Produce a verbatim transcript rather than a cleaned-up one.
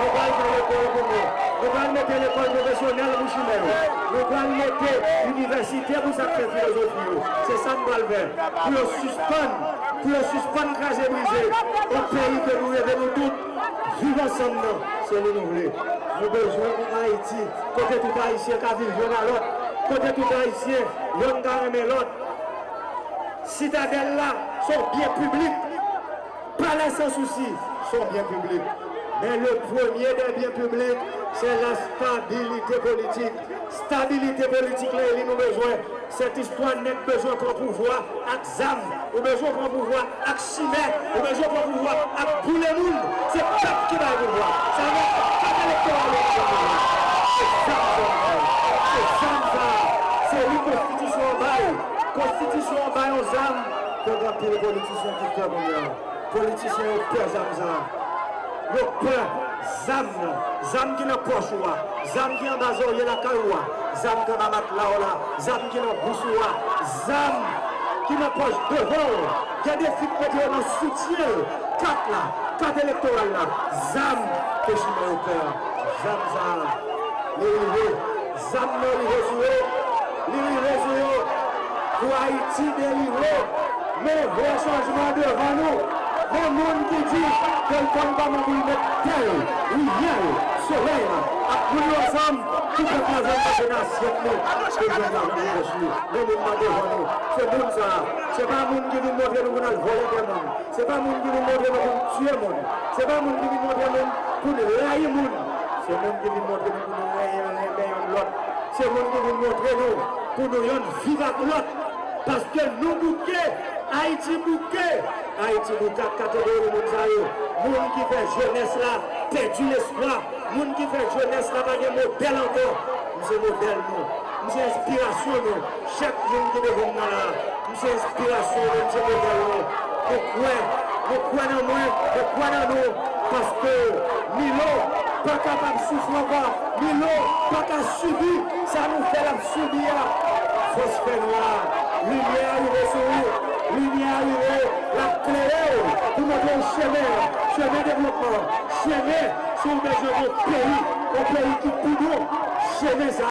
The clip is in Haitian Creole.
Nou pral fè lekòl pou nou. Nou pral mete lekòl pwofesyonèl pou chimè yo. Nou pral mete inivèsite pou sa k fè filozofi yo. Se sa n pral fè. Pou yo sispann, pou yo sispann kraze brize. Yon peyi ke nou reve nou tout. Viv ansanm nan, se li nou vle. Nou bezwen yon Ayiti kote tout Ayisyen ka viv youn a lòt. Kote tout Ayisyen, yonn ka renmen lòt. Sitadèl la, se yon byen piblik. Palè Sansousi, se yon byen piblik. Men le premye dè byen piblik, se la stabilite politik. Stabilite politik la, e li nou bezwen. Sèt istwa nèg bezwen pran pouvwa ak zam. Ou bezwen pran pouvwa ak chimè. Ou bezwen pran pouvwa ak boule moun. Se pèp ki bay pouvwa. Sa vle di kat elektoral ou ki bay pouvwa. Se zam sa. Se zam sa. Se li konstitisyon an bay. Konstitisyon an bay yon zam. Fòk anpil politisyen ki pè kounye a. Politisyen yo pè zam sa. Yo pè zam nan. Zam ki nan pòch ou a. Zam ki anba zòrye lakay ou a. Zam ki anba matla w la. Zam ki nan bous ou a. Zam ki nan pòch devan w. Gen de fi k mete yo nan soutyen l. Kat la. Kat elektoral la. Zam ke chimè yo pè a. Zam sa. Li rive. Zam nan rive sou yo. Li rive sou yo. Pou Ayiti delivre. Men vre chanjman devan nou. Men moun ki di ke l konn kòman pou l met tè l, riyè l, solèy la, ak moun yo ansanm, pou pèp la jwenn manje nan asyèt li, pou l jwenn lajan nan pòch li. Men moun nan devan nou. Se moun sa a. Se pa moun ki vin montre nou pou n al vòlè tè moun. Se pa moun ki vin montre nou pou n tiye moun. Se pa moun ki vin montre nou pou n rayi moun. Se moun ki vin montre nou pou nou renmen, renmen youn lòt. Se moun ki vin montre nou pou nou yonn viv ak lòt. Paske nou bouke, Ayiti bouke. Ayiti bouke ak kategori moun sa yo. Moun ki fè jenès la pèdi lespwa. Moun ki fè jenès la pa gen modèl ankò. M se modèl nou. M se enspirasyon nou. Chak moun ki devan m nan la, m se enspirasyon nou, m se modèl nou. Nou kwè, nou kwè nan mwen, nou kwè nan nou, paske Milo pa kapab soufri ankò. Milo pa ka sibi sa nou fè l ap sibi a. Fòs fènwa, limyè a rive sou ou, limyè a rive, l ap klere w pou montre w chemen an, chemen devlopman, chemen si w bezwen yon peyi, yon peyi ki pi bon, chemen sa.